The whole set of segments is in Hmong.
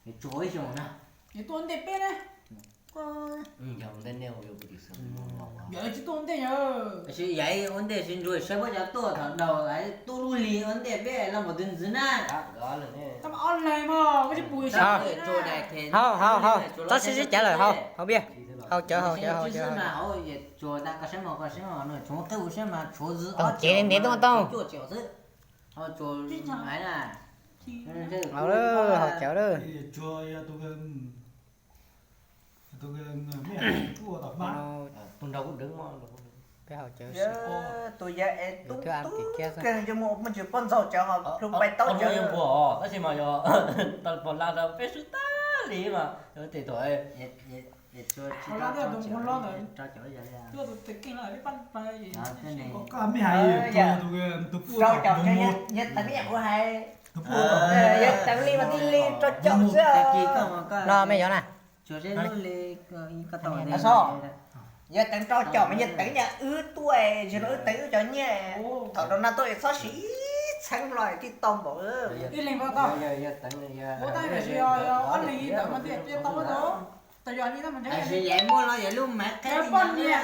Tsuas ib xyoos na. Yog tuaj ua ntej peb na. Yog tsis tuaj ua ntej yog. Tab sis yog ua ntej sib ntsuas saib puab cov tuaj thaum đầu lawv tuaj lub hli ua ntej peb los mus tus ntxiv na. Tab ob leeg mas koj tsis pum. Hau hau hau, txhob sib sib cav lawm, hau hau npiaj, hau cawv hau cawv hau cawv. Tsuas tas koj saib mas koj saib mas no tsuas qeb ua saib mas tsuas zwm ob cev ntev tuaj tau. Hau cawv lawm. Peb hau cawv, tus yawg es tub kawg ces muaj ntsis pob ntxaug cawv ho plhu pais tau cawv. Tab sis mas yog pog la rau peb swb tag li mas tes thaum Koj mej hais tus puj, yawg teev li mas tij li rau caum xwb. No mej yuav na. Yawg teev rau caum mas yawg teev nyaj wb tuaj, tsis no wb teev wb cov nyiaj. Thaum rau na tuaj txhob siv ib txheeb los tij tau npaum. Tab sis yog muaj los yog lub maiv qheb poj niam,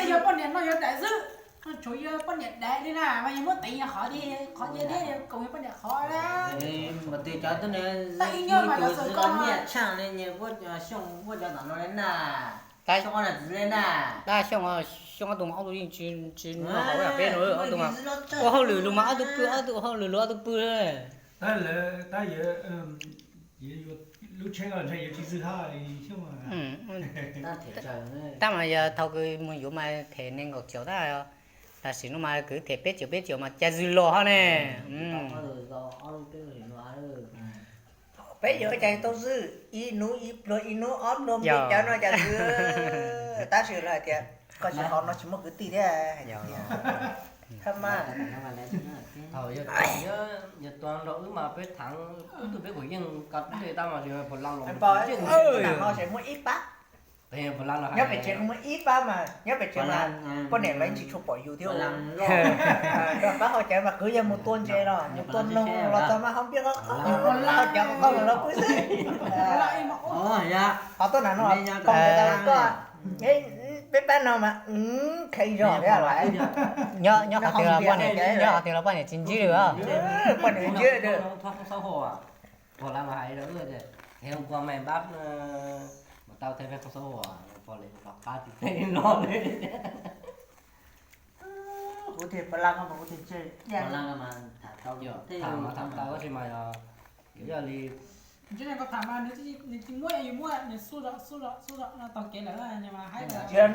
yog poj niam no yog daim xwb, tshuav yog poj niam daim li na mas yog muab teev yog qhov, qhov thiab yog koom yog poj niam qhov. Mas tus cov tuaj ne, ib nyuag mas tus xwb los nyiaj tshaaj li nyiaj puab Xyooj puab cov tom no li na. Xyooj ob tug txiv li na. Tab Xyooj, Xyooj ob tug mas ob tug yeej tsis, tsis noj qhov peb no, ob tug mas ua hauj lwm lug mas ob tug pw, ob tug ua hauj lwm lug ob tug pw. Tab lawv, tab yawg, lub tsheb ko ntshe yuav tsis zwg hab li Xyooj. Tab mas yog thaum kws mus yuav mas them nees nkaum caum tab, tam sim no mas kws them peb caum peb caum mas cas zwg los hab ne. Peb yuav cas tau zwg, ib hnub ib pluag, ib hnub ob pluag, peb cov no cas zwg. Tab sis lawv hais tias koj tsis hov no tsis muaj kwv tij thiab. Thaum yog tua nrog wb mas peb thaav ib tug peb kuj yeej ko le tab mas pog la los, no ces muaj ib pab. Nyob pem tsev muaj ib pab mas nyob pem tsev mas poj niam lawv tsis tshua pom yus thiab. Pab hau cawv mas kwv yawg mus tua ntses los mus tua noog los txog mas hau npiaj qhov, hau cawv qhov los pw xwb. Qhov tuaj nram no, koj, peb pab no mas kheev zog thiab. Nyob qhov twg los poj niam, nyob qhov twg los poj niam tsis ntsib li. Poj niam ntsib. Pog la mas hais rau wb tias, es ua koj me npab mas tau thaij peb qhov xaub as, pog li rov qab tim tej no li. Kuv tias pog la ko mas kuv tias ntshe, pog la ko mas tham tau, tham mas tham tau tab sis mas yog, yog li ntshe koj tham mas nws tsis muab, yus muab nws xub zom xub zom xub zom no tau kev lawm mas hais tias